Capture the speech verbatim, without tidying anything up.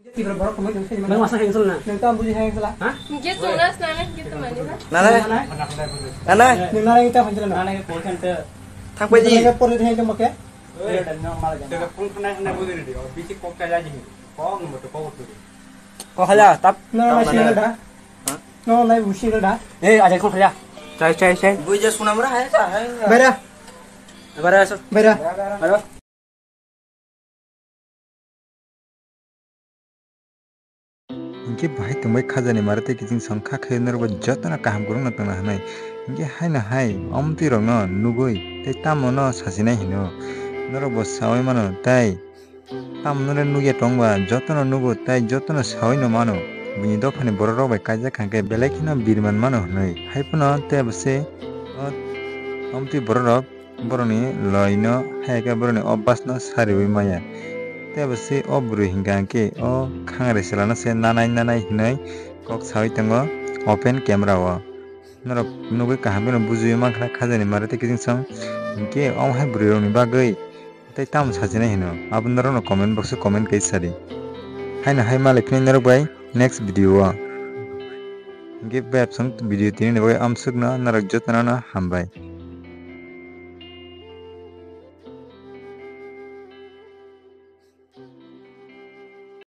Bang masa heng sel na. Nang tam buji heng sela. Ha? Hingke chwngna snana hingke twmani na. Nana. Nana. Nang nana kita heng sela na. Nana ke call center. Thang paji. Nang por de heng ke make. Oi, dan nang mala jana. Daga phone khna khna buji di. Bisi kok kala ji. Kok number to kok tu. Kok hala tap. Nang nang sila da. Ha? Nang nang buji sila da. Eh, aja kok hala. Chai chai chai. Buji sunamra hai sa hai. Bera. Bera so. Bera. Bera. Hinkhe bahai tongbai khajani mare tei kiching song kha khe norokbo jotono kaham kwrwngno tongna hwnwi. Hinkhe haino hai omtwi rokno nugwi tei tamo no sachinai hino. Norokbo saui mano tei tamo nore nugya tongba jotono nugo tei jotono saui no mano. Buini dophani borok rok bai kaijak kha khe belai kheno birman mano hwnwi. Haiphano tei bo se o omtwi borok rok borokni loino, hai khe borokni obasno sariwi maya. Tei bo se o bwrwi hinkha khe o khangri chwlano se nanai nanai hinwi kok saui tongo open camera o. Norok nugwi kaham kheno bujiwi mankha khajani mare tei kiching song hinkhe omo hai bwrwi rokni bagwi tei tamo sachinai hino abo norokno comment box o comment kai sadi. Haino hai malai phini norok bai next video o. Hinkhe bebsong video tini ni bagwi amsukno norok jotono no hambai.